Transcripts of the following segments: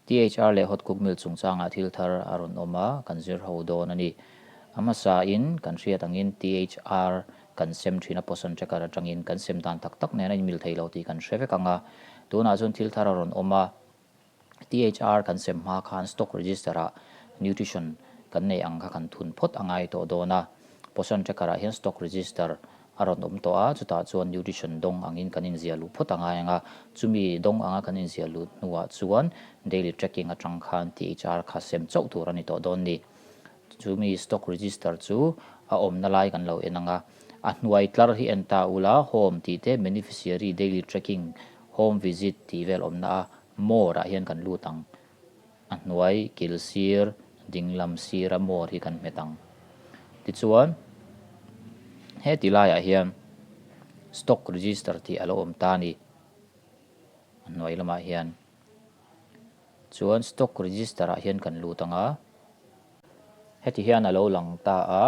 THR leh Hot Cook Meal chungchangah thil thar a rawn awm a, kan zir ho dawn a ni. A hmasain kan hriat angin THR kan sem thin a, Poshan Tracker atangin kan sem dan tak tak nen a inmil thei lo tih kan hre vek ang a. Tunah chuan thil thar a rawn awm a. THR kan sem hma khan stock register ah nutrition kan neih ang kha kan thun phawt a ngai tawh dawn a. Poshan tracker ah hian stock register a rawn awm tawh a, chutah chuan nutrition dawng angin kan inziah luh phawt a ngai ang a. Chumi dawng anga kan inziah luh hnuah chuan daily tracking atang khan THR kha sem chauh tur a ni tawh dawn ni. Chumi stock register chu a awmna lai kan lo en ang a. A hnuai tlar hi en ta ula, home tih te, beneficiary daily tracking, home visit tih vel awmna a More ah hian kan lut ang. A hnuai kil sir dinglam sira more hi kan hmet ang. Tichuan, heti laiah hian stock register tih a lo awm ta a ni. A hnuai lamah hian. Chuan stock register ah hian kan lut ang a. Heti hian a lo lang ta a,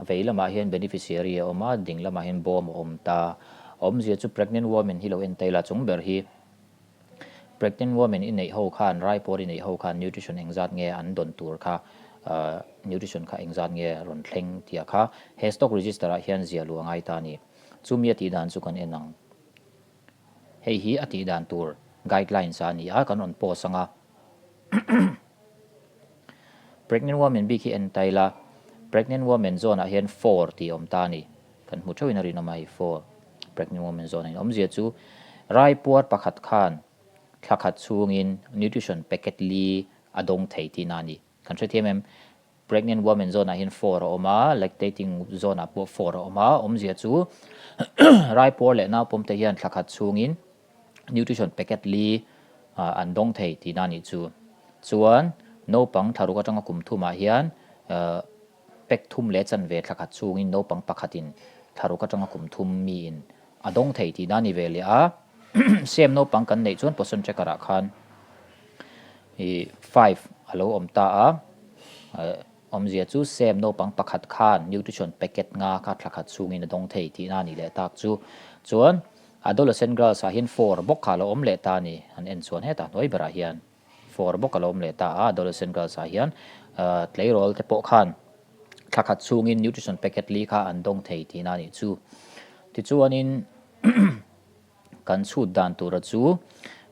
vei lamah hian beneficiary a awm a, ding lamah hian bawm a awm ta. Awmzia chu pregnant woman hi lo en ta ila chung ber hi pregnant woman i neih ho khan, rai pawr i neih ho khan nutrition engzat nge an dawn tur kha, nutrition kha engzat nge rawn thleng tih kha he stock register ah hian ziah luh a ngai ta a ni. Chumi a tih dan chu kan en ang. Hei hi a tih dan tur guidelines a ni a, kan rawn post ang a. Pregnant woman bik hi en ta ila, pregnant woman zawn ah hian for tih a awm ta a ni. Kan hmu theuhin a rinawm a hei for pregnant woman zawn ah hian awmzia chu raipuar pakhat khan thla khat chhungin nutrition packet li a dawng thei tihna a ni. Kan hrethiam em? Pregnant woman zawn ah hian for a awm a, lactating zawn ah pawh for a awm a, awmzia chu raipuar leh naupawm te hian thla khat chhungin nutrition packet li an dawng thei tihna a nih chu. Chuan naupang thlaruk atanga kum thumah hian pack thum leh chanve thla khat chhungin naupang pakhatin thlaruk atanga kum thum miin a dawng thei tihna a ni ve leh a. Same naupang kan neih chuan Poshan Tracker ah khan 5 a lo awm ta a. Awmzia chu same naupang pakhat khan nutrition packet nga kha thla khat chhungin a dawng thei tihna a nih leh tak chu. Chuan adolescent girls ah hian 4 bawk kha a lo awm leh ta a ni. An en chuan hetah hnuai berah hian 4 bawk a lo awm leh ta a, adolescent girls ah hian tleirawl te pawh khan thla khat chhungin nutrition packet li kha an dawng thei tihna a nih chu. Tichuanin kan chhut dan tura chu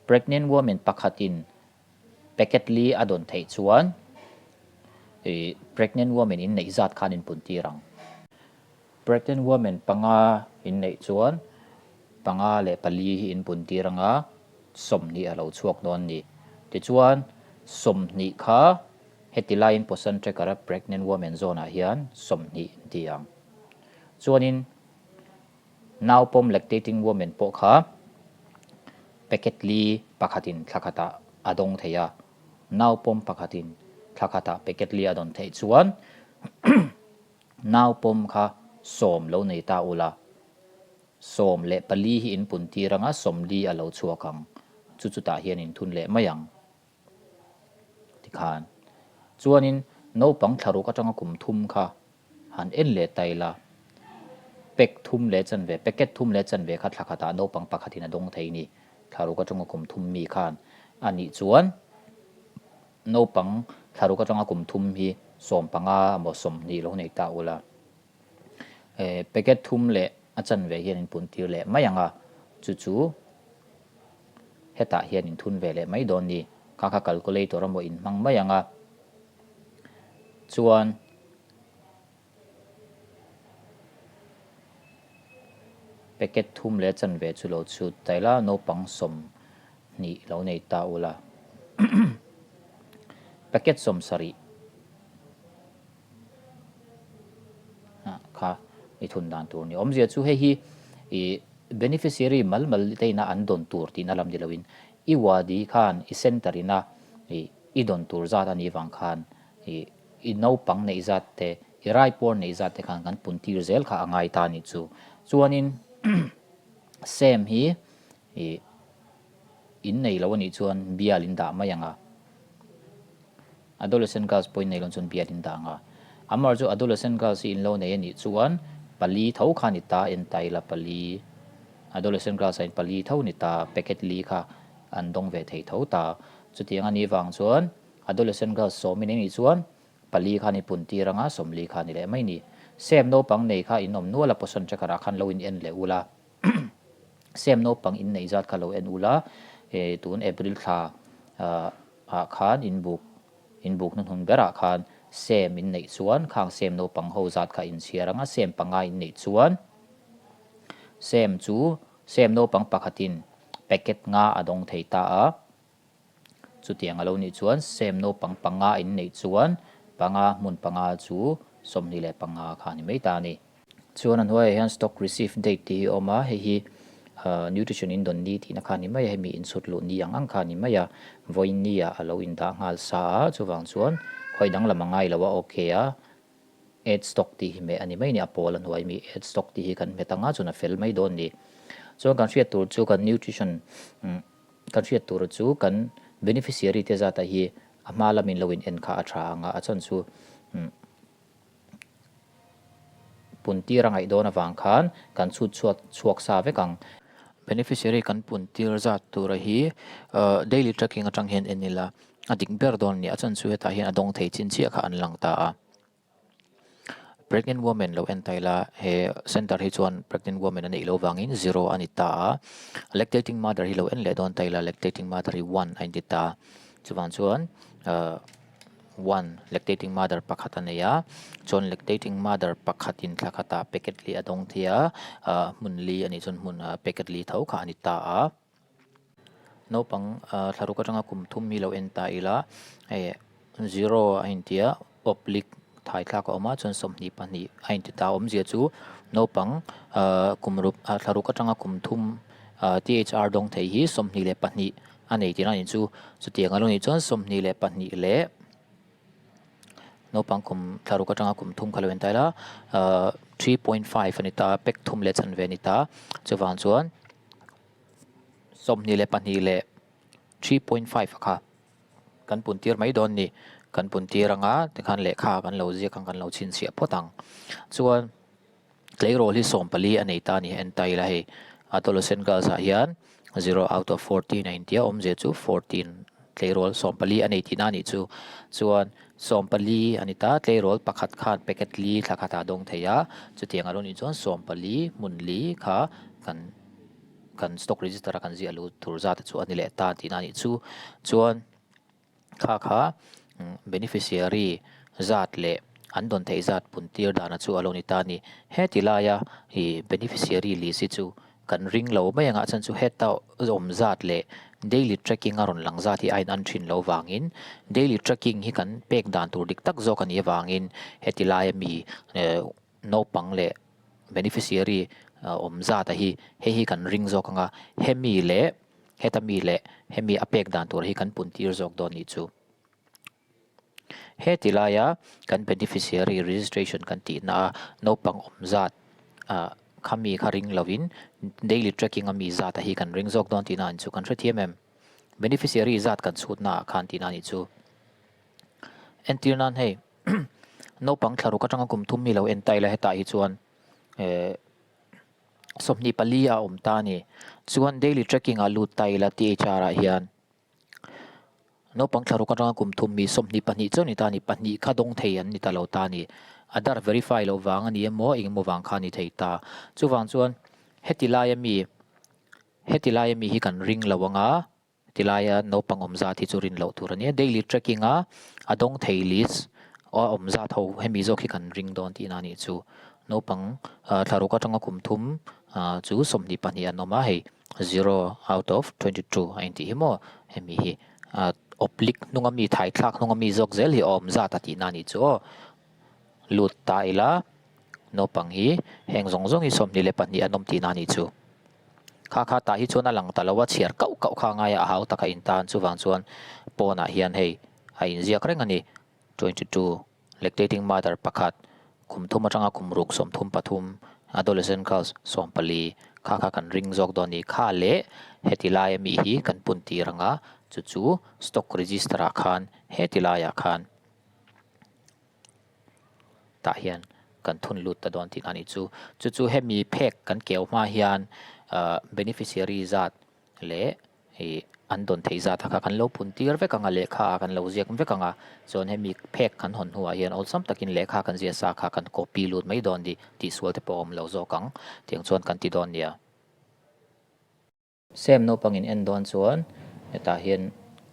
pregnant woman pakhatin Packet li a dawn theih chuan i pregnant woman in neih zat khan in pun tir ang. Pregnant woman panga in neih chuan panga leh pali hi in pun tir ang a, 20 a lo chhuak dawn ni. Tichuan 20 kha heti laiin Poshan Tracker a pregnant woman zone ah hian 20 in ti ang. Chuanin Naupawm lactating woman pawh kha packet li pakhatin thla khatah a dawng thei a, naupawm pakhatin thla khatah packet li a dawn theih chuan naupawm kha 10 lo nei ta ula, 14 hi in pun tir anga 40 a lo chhuak ang, chu chutah hian in thun leh mai ang. Tikhan chuanin naupang thlaruk atanga kum thum kha Han en leh ta ila, pack thum leh chanve, packet thum leh chanve kha thla khatah naupang pakhatin a dawng thei ni. Thla ruk atanga kum thum mi khan a nih chuan naupang thla ruk atanga kum thum hi 15 emaw 20 lo nei ta ula, packet thum leh a chanve hian in pun tir leh mai ang a, chu chu hetah hian in thun ve leh mai dawn ni. Kha kha calculator emaw in hmang mai ang a, chuan. Packet thum leh chanve chu lo chhut ta ila, naupang 20 lo nei ta ula. Packet 70 kha i thun dan tur ni. Awmzia chu hei hi i beneficiary mal mal te ina an dawn tur tihna lam ni loin i wadi khan i center ina i dawn tur zat a nih vang khan i I naupang neih zat te, i raipuar neih zat te khan kan pun tir zel kha a ngai ta anih chu. Chuanin Sam hi i in nei lo anih chuan bial in dah mai ang a. Adolescent girls pawh in nei lo chuan bial in dah ang a. Amaherawhchu chu adolescent girls hi in lo nei anih chuan pali tho kha ni ta, en ta ila pali, adolescent girls ah in pali tho ni ta, packet li kha an dawng ve thei tho ta. Chutiang a nih vang chuan adolescent girls sawmin a nih chuan pali khan i puntir anga 40 kha a ni leh mai ni. Sem naupang nei kha in awm nual a Poshan Tracker ah khan lo in en leh ula. Sem naupang in neih zat kha lo en ula tun April thla ah khan in buk in buk hnuhnun berah khan sem in neih chuan khang sem naupang ho zat kha in chhiar anga sem panga in neih chuan sem chu sem naupang pakhatin packet nga a dawng thei ta a. Chutiang a lo nih chuan sem naupang panga in neih chuan panga hmun panga chu 25 kha a ni mai ta a ni. Chuan a hnuaiah hian stock receive date tih hi a awm a, hei hi nutrition in dawn ni tihna kha a ni mai a, hemi inchhut luh ni ang ang kha a ni mai a, vawiin ni ah a lo indah nghal sa a, chuvang chuan khawi danglam a ngai lo a, ok a, add stock tih hi hmeh a ni mai a ni, a pawl a hnuai mi add stock tih hi kan hmet ang a, chuan a fel mai dawn a ni. Chuan kan hriat tur chu kan nutrition Kan hriat tur chu kan beneficiary te zata hi a hma lamin lo in en kha a tha ang a, a chhan chu puntir a ngaih dawn avang khan kan chhut chhuat chhuak sa vek ang. Beneficiary kan puntir zat tura hi daily tracking atang hian en ila a dik ber dawn a ni, a chhan chu hetah hian a dawng thei chin chiah kha an lang ta a. Pregnant woman lo en ta ila he center hi chuan pregnant woman a neih loh vangin zero a ni ta a, lactating mother hi lo en leh dawn ta ila lactating mother hi one a inti ta a, chuvang chuan ahh one lactating mother pakhat a nei a, chuan lactating mother pakhatin thla khatah packet li a dawng thei a, ahh hmun li a nih chuan hmun packet li tho kha a ni ta a. Naupang thlaruk atanga kum thum hi lo en ta ila hei zero a inti a oblique thai thlak a awm a chuan 22 a inti ta a awmzia chu naupang kum ruk thlaruk atanga kum thum THR dawng thei hi 22 a nei tihna a nih chu chutiang a lo nih chuan 22 leh naupang kum thlaruk atanga kum thum kha lo en ta ila 3.5 a ni ta pack thum leh chanve a ni ta chuvang chuan. 22 leh 3.5 a kha kan pun tir mai dawn ni. Kan pun tir anga tikhan lehkha kan lo ziak ang kan lo chhinchhiah phawt ang. Chuan tleirawl hi 14 a nei ta a ni en ta ila hei adolescent girls ah hian 0 out of 14 a intia awmzia chu 14 tleirawl 14 a nei tihna a nih chu. Chuan 14 a ni ta tleirawl pakhat khan packet li thla khatah a dawng thei a chutiang a lo nih chuan 14 hmun li kha kan kan stock register a kan ziah luh tur zat chu a ni leh ta tihna a nih chu. Chuan kha kha beneficiary zat leh an dawn theih zat pun tir dana chu a lo ni ta a ni. Heti laia ih beneficiary list hi chu kan ring lo mai ang a chhan chu heta awm zat leh daily tracking a rawn lang zat hi a in an thin lo vangin daily tracking hi kan pek dan tur dik tak zawk a nih avangin heti laia mi naupang leh beneficiary awm zat a hi hei hi kan ring zawk ang a, hemi leh heta mi leh hemi a pek dan tur hi kan pun tir zawk dawn nih chu. Heti laia kan beneficiary registration kan tihna a naupang awm zat kha mi kha ring lovin daily tracking a mi zat a hi kan ring zawk dawn tihna an chu kan hrethiam em? Beneficiary zat kan chhutna ah khan tihna a nih chu. Entir nan hei. Naupang thlaruk atanga kum thum hi lo en ta ila hetah hi chuan eh 24 a awm ta a ni. Chuan daily tracking ah lut ta ila THR ah hian naupang thlaruk atanga kum thum hi 22 chauh a ni ta a ni. Pahnih kha dawng thei an ni ta lo ta a ni. Aadhaar verify loh vang a ni emaw engemaw vang kha a ni thei ta. Chuvang chuan heti laia mi heti laia mi hi kan ring lo ang a. Tilaia naupang awm zat hi chu rin loh tur a nia. Daily tracking a a dawng thei list a awm zat ho hemi zawk hi kan ring dawn tihna a nih chu. Naupang thlaruk atanga kum thum chu 22 an awm a, hei zero out of 22 a intih hi maw hemi hi oblique hnunga mi thaithlak hnunga mi zawk zel hi a awm zat a tihna a nih chu aw. Lut ta ila naupang hi heng zawng zawng hi 22 an awm tihna a nih chu. Kha kha tah hi chuan a lang ta lo a, chhiar kauh kauh kha a ngai a, a hau taka intan chuvang chuan pawnah hian hei a inziak reng a ni. 22, Lactating mother pakhat, kum thum atanga kum ruk 33, adolescent girls 14, kha kha kan ring zawk dawn a ni. Kha leh heti laia mi hi kan pun tir ang a, chu chu stock register ah khan heti laiah khan. Tah hian kan thun lut ta dawn tihna a nih chu. Chu chu hemi phek kan keu hma hian beneficiary zat leh ih An dawn theih zat kha kan lo phun tir vek ang a, lehkha ah kan lo ziak vek ang a, chuan hemi phek kan hawn hnuah hian awlsam takin lehkha kan ziah sa kha kan copy lut mai dawn ni tih sual te pawh a awm lo zawk ang tiang chuan kan ti dawn nia. Sem naupang in en dawn chuan hetah hian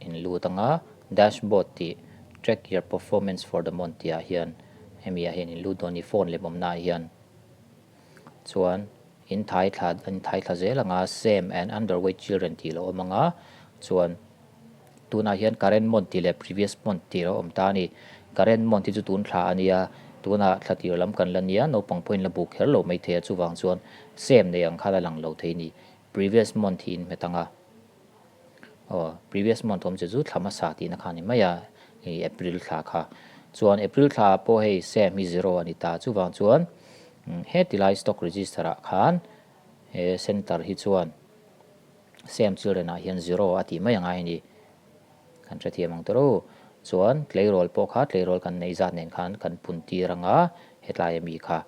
in lut ang a, dashboard tih track your performance for the month tih ah hian hemi ah hian in lut dawn ni phone lem awmna ah hian chuan in thai thla in thai thla zel ang a, same and underweight children tih lo awm ang a, chuan tunah hian current month tih leh previous month tih lo awm ta a ni. Current month hi chu tun thla a nia, tunah thla tir lam kan la nia, naupang pawhin la buk kher lo mai thei a, chuvang chuan same nei ang khan a lang lo thei a ni. Previous month hi in hmet ang a, aw previous month awm che chu thla hmasa tihna kha a ni mai a, hei April thla kha. Chuan April thla ah pawh hei same hi zero a ni ta, chuvang chuan Heti lai stock register ah khan he center hi chuan same children ah hian zero a tih mai a ngai a ni. Kan hrethiam ang tawrh u. Chuan tleirawl pawh kha tleirawl kan neih zat nen khan kan pun tir ang a, hetlai ami kha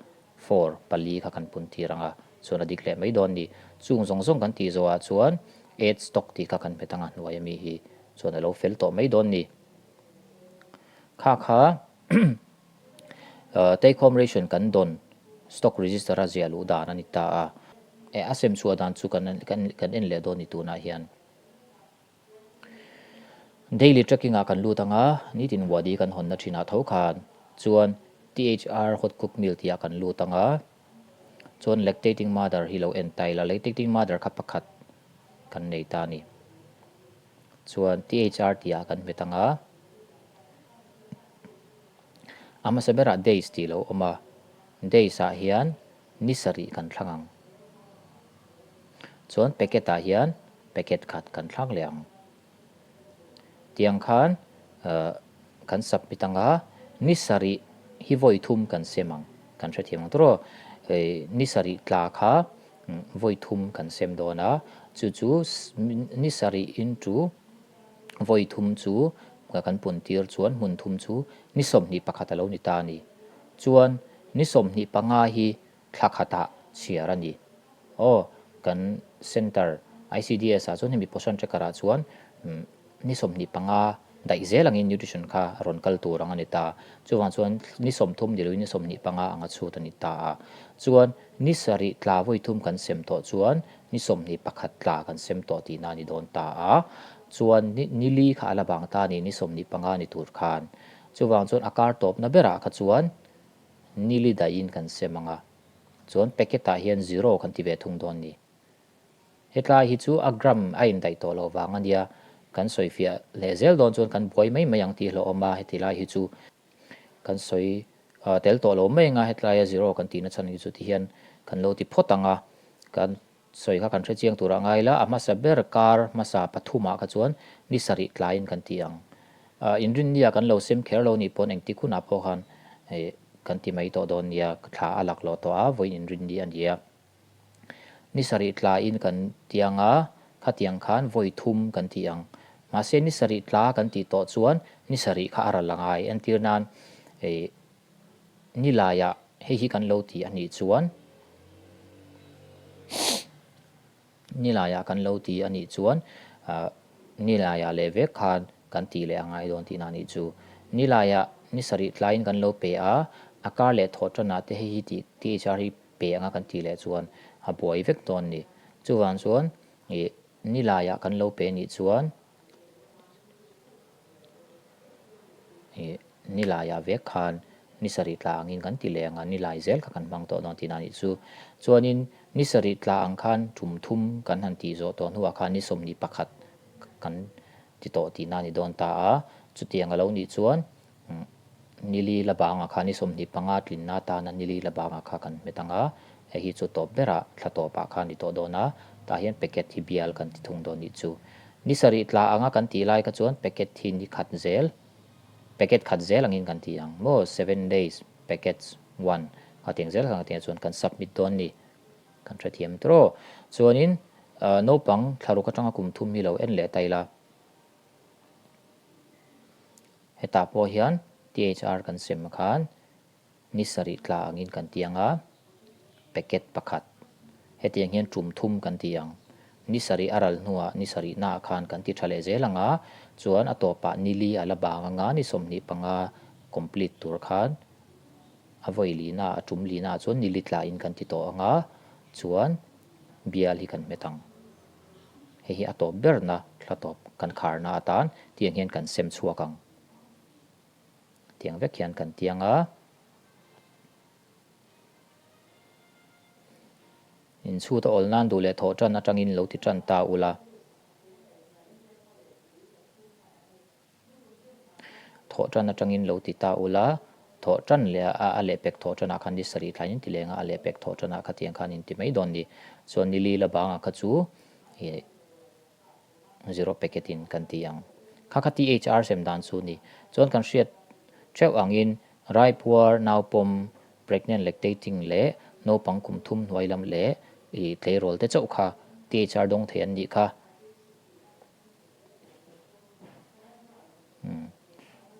four, pali kha kan pun tir ang a, chuan a dik leh mai dawn ni. Chung zawng zawng kan tih zawh ah chuan add stock tih kha kan hmet ang a hnuai ami hi chuan a lo fel tawh mai dawn ni. Kha kha Take home ration kan dawn stock register a ziah luh dan a ni ta a, a sem chhuah dan chu kan kan en leh dawn ni tunah hian. Daily tracking ah kan lut ang a, nitin wadi kan hawnna thinah tho khan chuan THR hot cook meal tih ah kan lut ang a, chuan lactating mother hi lo en ta ila, lactating mother kha pakhat kan nei ta a ni. Chuan THR tih ah kan hmet ang a. A hmasa berah days tih lo awm a, days ah hian ni sarih kan thlang ang. Chuan packet ah hian packet khat kan thlang leh ang. Tiang khan kan submit ang a, ni sarih hi vawi thum kan sem ang, kan hrethiam ang tawrh aw. Ni sarih tla kha vawi thum kan sem dawn a, chu chu ni sarih into Vawi thum chu kan pun tir chuan hmun thum chu ni 21 a lo ni ta a ni. Chuan ni 25 hi thla khatah chhiar a ni. Aw, kan Centre ICDS ah chuan hemi Poshan Tracker ah chuan ni 25 daih zel angin nutrition kha a rawn kal tur ang a ni ta. Chuvang chuan ni 30 ni loin ni 25 anga chhut a ni ta a. Chuan ni sarih tla vawi thum kan sem tawh chuan Ni 21 tla kan sem tawh tihna a ni dawn ta a, chuan ni ni li kha a la bang ta a ni, ni 25 ni tur khan. Chuvang chuan a kar tawpna berah kha chuan ni li daihin kan sem ang a, chuan packet ah hian zero kan ti ve thung dawn ni. Hetlai hi chu a gram a indaih tawh loh vang a nia, kan sawifiah leh zel dawn chuan kan buai mai mai ang tih hlauhawm a, heti lai hi chu kan sawi tel tawh lo mai anga hetlaia zero kan tihna chhan hi chu ti hian kan lo ti phawt ang a, kan sawi kha kan hre chiang turah ngai ila, a hmasa ber kar hmasa pathumah kha chuan ni sarih tlaiin kan ti ang. Inrinnia kan lo sem kher lo nih pawn engtik hunah pawh khan kan ti mai tawh dawn nia, thla a lak lawh tawh a, vawiin inrinni a ni a. Ni sarih tlain kan ti ang a, khatiang khan vawi thum kan ti ang. Mahse ni sarih tla kan tih tawh chuan ni sarih kha a ral a ngai. Entir nan hei ni laiah hei hi kan lo ti a nih chuan ni laiah kan lo ti a nih chuan ni laiah leh vek khan kan tih leh a ngai dawn tihna a nih chu. Ni laiah ni sarih tlain kan lo pe a, a kar leh thawh tanah te hei hi tih THR hi pe anga kan tih leh chuan a buai vek dawn ni. Chuvang chuan ih ni laiah kan lo pe nih chuan ih ni laiah vek khan ni sarih tla angin kan ti leh ang a, ni lai zel kha kan hmang tawh dawn tihna a nih chu. Chuanin ni sarih tla ang khan tum thum kan han tih zawh tawh hnuah khan ni 21 kan ti tawh tihna a ni dawn ta a, chutiang a lo nih chuan Nili la bangah kha ni 25 tlinna atana nili la bangah kha kan hmet ang a, hei hi chu tawp berah thla tawpah kha a ni tawh dawn a, tah hian packet hi bial kan ti thung dawn nih chu. Ni sarih tla anga kan tih lai kha chuan packet hi ni khat zel, packet khat zel angin kan ti ang maw, seven days packets one kha tiang zel kha kan ti ang chuan kan submit dawn ni. Kan hrethiam tawh. Chuanin naupang thlaruk atanga kum thum hi lo en leh ta ila. Hetah pawh hian THR kan sem khan ni sarih tla angin kan ti ang a, packet pakhat. Hetiang hian tum thum kan ti ang. Ni sarih a ral hnuah ni sarihnaah khan kan ti tha leh zel ang a, chuan a tawpah ni li a la bang ang a, ni 25 complete tur khan a vawi lina a tum lina chuan ni li tlain kan ti tawh ang a, chuan bial hi kan hmet ang. Hei hi a tawp berna thla tawp kan kharna atan tiang hian kan sem chhuak ang. Tiang vek hian kan tiang a. Inchhut a awl nan duh leh thawh tan atangin lo ti tan ta ula. Thawh tan atangin lo ti ta ula, thawh tan leh a a lehpek thawh tanah khan ni sarih thlain in ti leng a, a lehpek thawh tanah khatiang khan in ti mai dawn ni. Chuan ni li la bangah kha chu ih zero packet in kan ti ang. Kha kha THR sem dan chu ni. Chuan kan hriat theuh angin Raipuar, naupawm, pregnant lactating leh naupang kum thum hnuai lam leh ih tleirawl te chauh kha THR dawng thei an nih kha. Umm.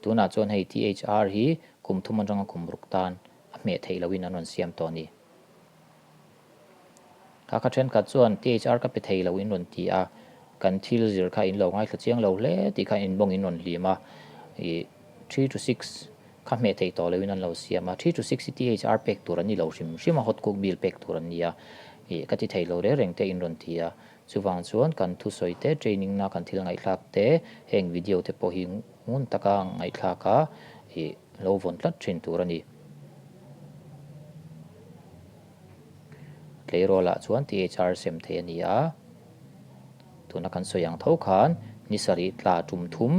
Tunah chuan hei THR hi kum thum atanga kum ruk tan a hmeh theih lohin an rawn siam tawh a ni. Kha kha thenkhat chuan THR ka pe thei lo in rawn ti a, kan thil zir kha in lo ngaithla chiang lo hle tih kha in bawng in rawn hlim a, ih 3 to 6 kha hmeh theih tawh loin an lo siam a, 3 to 6 hi THR pek tur an ni lo hrim hrim a, hot cook meal pek tur an ni a, ih ka ti thei lo reng reng te in rawn ti a. Chuvang chuan kan thusawi te, training na kan thil ngaihthlak te, heng video te pawh hi ngun taka ngaihthlak a ih lo vawn tlat thin tur a ni. Tleirawlah chuan THR sem thei a ni a, tuna kan sawi ang tho khan ni sarih tla tum thum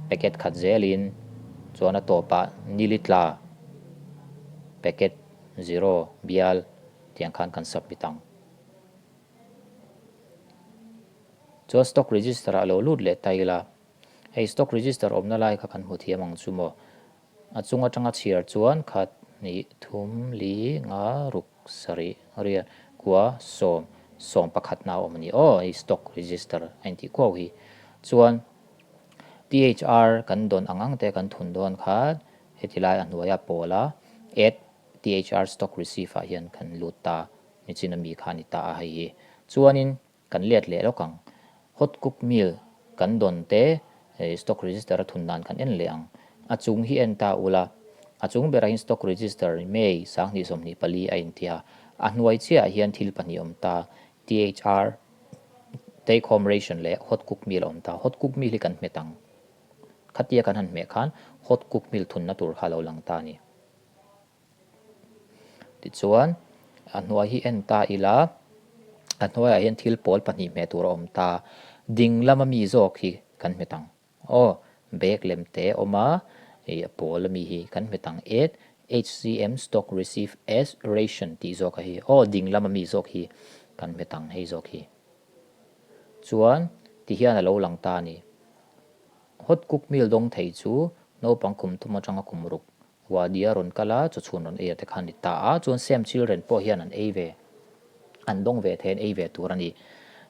packet khat zelin chuan a tawpah nili tla packet zero bial tiang khan kan submit ang. Chuan stock register ah lo lut leh ta ila, hei stock register awmna lai kha kan hmu thiam ang chu maw? A chung atanga chhiar chuan khat, hnih, thum, li, nga, ruk, sarih, riat, kua, sawm, 11 na a awm a ni aw, hei stock register a intih kuau hi. Chuan THR kan dawn ang ang te kan thun dawn khan heti lai a hnuaia pawl a add THR stock receive ah hian kan lut ta. Nichin ami kha a ni ta a hei hi. Chuanin kan let leh lawk ang. Hot cook meal kan dawn te stock register a thun dan kan en leh ang. A chung hi en ta ula, a chung berah hian stock register May 2024 a intia. A hnuai chiahah hian thil pahnih awm ta, THR, take home ration leh hot cook meal a awm ta. Hot cook meal hi kan hmet ang. Khatia kan han hmeh khan hot cook meal thunna tur kha a lo lang ta a ni. Tichuan, a hnuai hi en ta ila, a hnuaiah hian thil pawl pahnih hmeh tur a awm ta. Ding lama mi zawk hi kan hmet ang. Aw, bag lem te a awm a, ih a pawl ami hi kan hmet ang. Add HCM stock receive as ration tih zawk a hi. Aw, ding lama mi zawk hi kan hmet ang hei zawk hi. Chuan, tihian a lo lang ta a ni. Hot cook meal dawng thei chu naupang kum thum atanga kum ruk Wadi a rawn kal a, chaw chhun rawn ei a te khan ni ta a, chuan Sem children pawh hian an ei ve, an dawng ve thei, an ei ve tur a ni.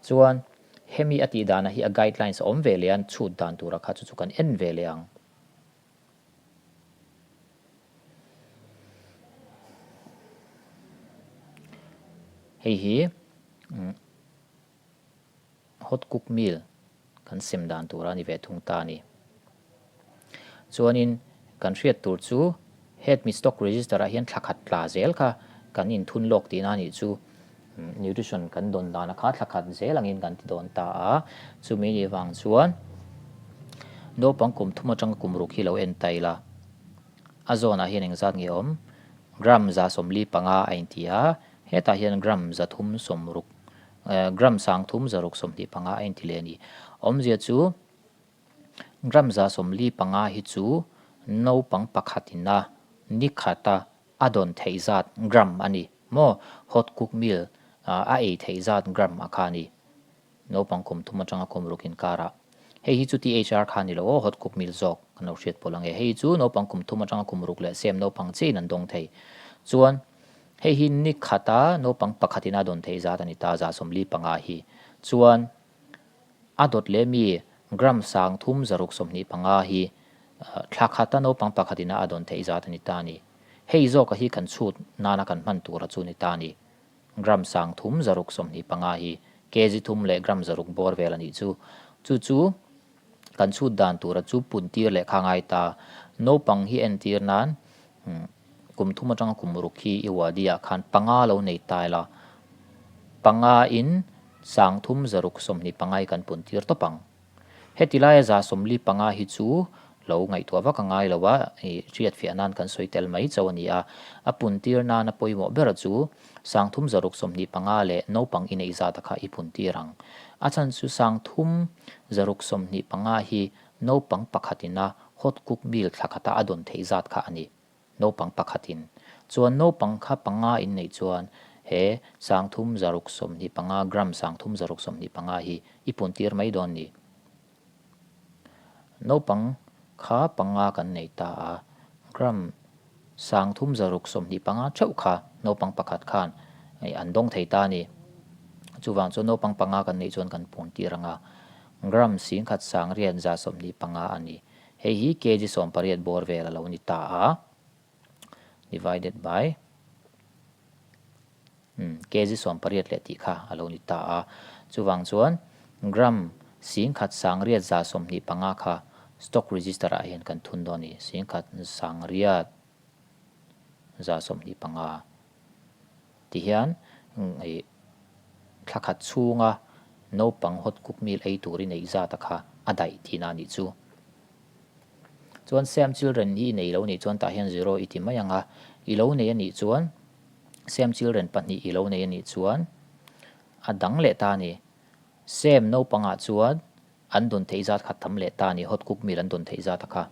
Chuan hemi a tih dana hi a guidelines a awm ve leh a, an chhut dan tura kha chu chu kan en ve leh ang. Hei hi Hot cook meal kan sem dan tur a ni ve thung ta a ni. Chuanin kan hriat tur chu head mi stock register ah hian thla khat tla zel kha kan inthun lawk tihna a nih chu. Nutrition kan dawn dana kha thla khat zel angin kan ti dawn ta a, chumi nih vang chuan naupang kum thum atanga kum ruk hi lo en ta ila, a zawnah hian engzat nge awm? Gram 45 a inti a, hetah hian gram 360 Gram 3625 a inti leh a ni. Awmzia chu gram 45 hi chu naupang pakhatin a ni khata a dawn theih zat gram a ni maw? Hot cook meal a ei theih zat gram a kha a ni. Naupang kum thum atanga kum ruk inkarah. Hei hi chu THR kha a ni lo aw, hot cook meal zawk kan lo hriat pawlh ange. Hei chu naupang kum thum atanga kum ruk leh sem naupang chiahin an dawng thei. Chuan. Hei hi ni khata naupang pakhatin a dawn theih zat a ni ta, 45 hi. Chuan a dawt leh mi gram 3625 hi thla khata naupang pakhatin a dawn theih zat a ni ta a ni. Hei zawka hi kan chhut nana kan hman tura chu ni ta a ni. Gram 3625 hi. Kg thum leh gram 600 bawr vel a nih chu. Chu chu kan chhut dan tura chu pun tir leh kha ngai ta. Naupang hi entir nan kum thum atanga kum ruk hi i wadi ah khan panga lo nei ta ila, panga in 360 25 hi kan pun tir tawp ang. Heti laia 145 hi chu lo ngaihtuah vak a ngai lo a, ih hriatfiah nan kan sawi tel mai chauh a ni a. A pun tir nana pawimawh bera chu 325 leh naupang i neih zata kha i pun tir ang. A chhan chu 325 hi naupang pakhatina hot cook meal thla khata a dawn theih zat kha a ni. Naupang pakhatin chuan naupang kha panga in neih chuan he 325 gram 325 hi i pun tir mai dawn ni. Naupang kha panga kan nei ta a, gram 325 theuh kha naupang pakhat khan an dawng thei ta a ni. Chuvang chuan naupang panga kan neih chuan kan pun tir ang a, gram 11,825 a ni. Hei hi kg 18 bawr vel a lo ni ta a, divided by kg 18 leh tih kha a lo ni ta a. Chuvang chuan gram 11,825 kha stock register ah hian kan thun dawn a ni, 11,825 ti hian ih thla khat chhunga naupang hot cook meal ei tur i neih zat a kha a daih tihna a nih chu. Chuan Same Children hi i nei lo nih chuan tah hian zero i ti mai ang a, i lo nei a nih chuan Same Children pahnih i lo nei a nih chuan a dang leh ta a ni. Same naupangah chuan An dawn theih zat kha tam leh ta a ni, hot cook meal an dawn theih zat a kha.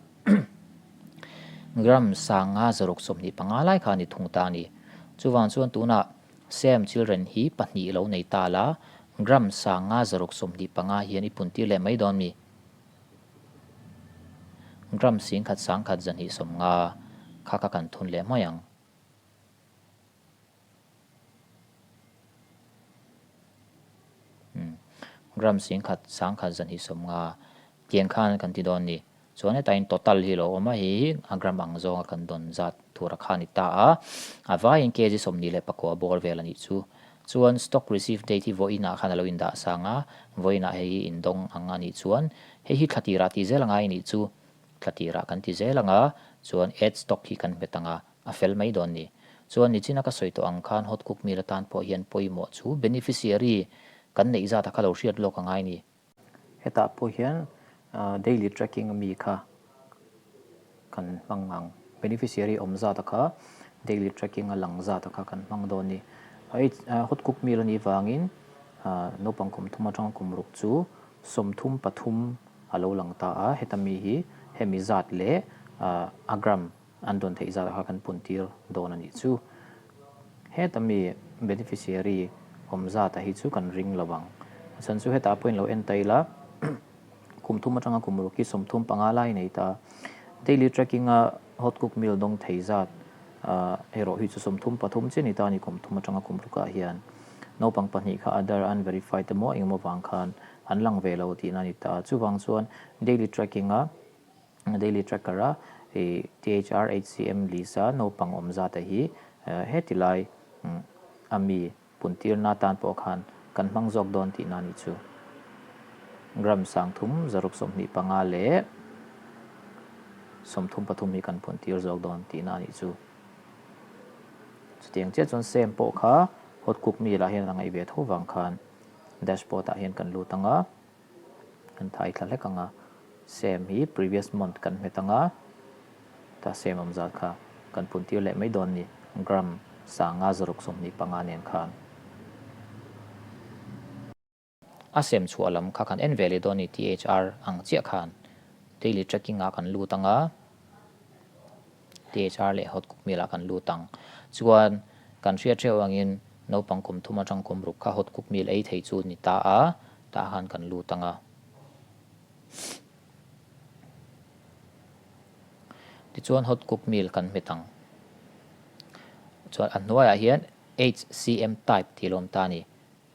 Gram 525 lai kha a ni thung ta a ni. Chuvang chuan tunah Same Children hi pahnih lo nei ta la, gram 525 hian i pun tir leh mai dawn mi? Gram 11,150 kha kha kan thun leh mai ang. Gram 11,150 tiang khan kan ti dawn ni. Chuan hetah in total hi lo awm a, hei hi a gram ang zawnga kan dawn zat tur a kha ni ta a. A vaiin kg 29 bawr vel a nih chu. Chuan stock receive date hi vawiinah khan a lo indah sang a, vawiinah hei hi indawng ang a nih chuan hei hi thla tirah ti zel angai a nih chu. Thla tirah kan ti zel ang a, chuan add stock hi kan hmet ang a. A fel mai dawn ni. Chuan nichina ka sawi tawh ang khan hot cook meal atan pawh hian pawimawh chu beneficiary kan neih zat a kha lo hriat lawk a ngai ni. Hetah pawh hian daily tracking ami kha kan hmang ang. Beneficiary awm zat a kha daily tracking a lang zat a kha kan hmang dawn ni. Hot cook meal a nih vangin naupang kum thum atanga kum ruk chu 33 a lo lang ta a, heta mi hi hemi zat leh a gram An dawn theih zat kha kan pun tir dawn a nih chu. Heta mi beneficiary awm zata hi chu kan ring lo ang. A chhan chu hetah pawhin lo en ta ila, kum thum atanga kum ruk hi 35 lai nei ta. Daily tracking a hot cook meal dawng thei zat erawh hi chu 33 chiah ni ta a ni kum thum atanga kum rukah hian. Naupang pahnih kha other unverified emaw engemaw vang khan an lang ve lo tihna a ni ta. Chuvang chuan daily tracking a Daily Tracker a i THR HCM Lisa naupang awm zat a hi heti lai a mi puntirna tan pawh khan kan hmang zawk dawn tihna a nih chu. Gram 325 leh 33 hi kan puntir zawk dawn tihna a nih chu. Chutiang chiah chuan Same pawh kha hot cook meal ah hian a ngaih ve tho vang khan dashboard ah hian kan lut ang a. Kan thai thla hlek ang a, same hi previous month kan hmet ang a, ta same awm zat kha kan pun tir leh mai dawn ni, gram 525 nen khan. A sem chhuah lam kha kan en ve leh dawn ni, THR ang chiah khan daily tracking ah kan lut ang a. THR leh hot cook meal ah kan lut ang. Chuan kan hriat hreuh angin naupang kum thum atang kum ruk kha hot cook meal ei thei chu ni ta a, tah khan kan lut ang a. Tichuan hot cook meal kan hmet ang. Chuan a hnuaiah hian HCM type tih a lo awm ta a ni.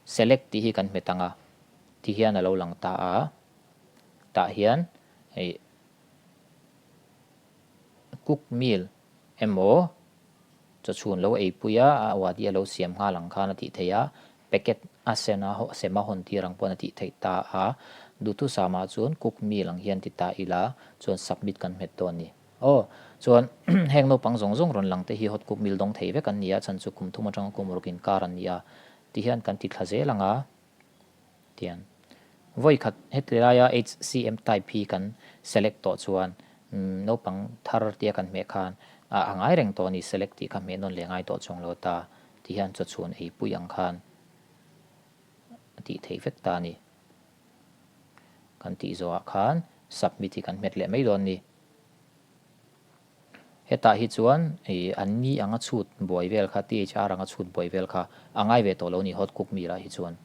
Select tih hi kan hmet ang a, ti hian a lo lang ta a, tah hian hei Cook meal emaw chawchhun lo eipui a, a wadi a lo siam nghal ang khan a tih theih a. packet a sen a sem a hawn tir ang pawn a tih theih ta a, duhthusam ah chuan cook meal ang hian ti ta ila chuan submit kan hmet dawn a ni. Aw, chuan heng naupang zawng zawng rawn lang te hi hot cook meal dawng thei vek an ni a, chhan chu kum thum atanga kum ruk inkar an ni a, ti hian kan ti thla zel ang a. Tian vawi khat heti laia HCM type hi kan select tawh chuan naupang thar tia kan hmeh khan a ngai reng tawh a ni, select tih kha hmeh nawn leh ngai tawh chuang lo ta ti hian chawchhun ei pui ang khan a tih theih vek ta a ni. Kan tih zawhah khan submit hi kan hmet leh mai dawn a ni. Hetah hi chuan ih an ni anga chhut buai vel kha, THR anga chhut buai vel kha a ngai ve tawh lo ni hot cook meal ah hi chuan.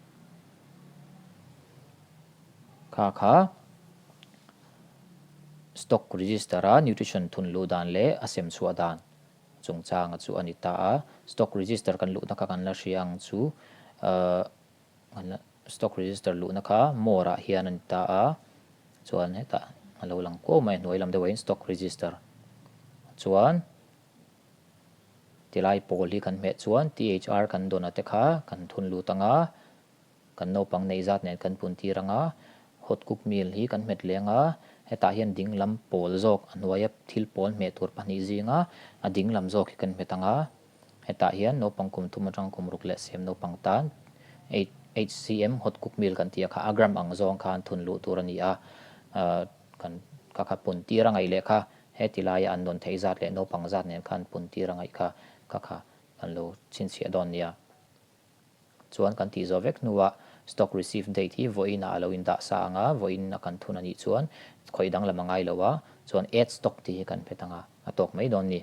Kha kha stock register a nutrition thun luh dan leh a sem chhuah dan chungchanga chu a ni ta a. Stock register kan luhna kha kan la hria ang chu ahh Stock register luhna kha more ah hian a ni ta a, chuan hetah a lo lang kuau mai a hnuai lam deuh ah hian stock register chuan tilai pawl hi kan hmeh chuan THR kan dawn a te kha kan thun lut ang a, kan naupang neih zat nen kan pun tir ang a, hot cook meal hi kan hmet leh ang a, hetah hian ding lam pawl zawk a hnuaia thil pawl hmeh tur pahnih zinga a ding lam zawk hi kan hmet ang a. Hetah hian naupang kum thum atang kum ruk leh sem naupang tan HCM hot cook meal kan tih a kha a gram ang zawng khan thun luh tur a ni a, kan ka kha pun tir a ngaih leh kha heti laia an dawn theih zat leh naupang zat nen khan pun tir a ngaih kha ka kha kan lo chhinchhiah dawn nia. Chuan kan tih zawh vek hnuah stock receive date hi vawiin ah a lo indah sa ang a, vawiin a kan thun a nih chuan khawih danglam a ngai lo a, chuan add stock tih hi kan hmet ang a, a tawk mai dawn ni.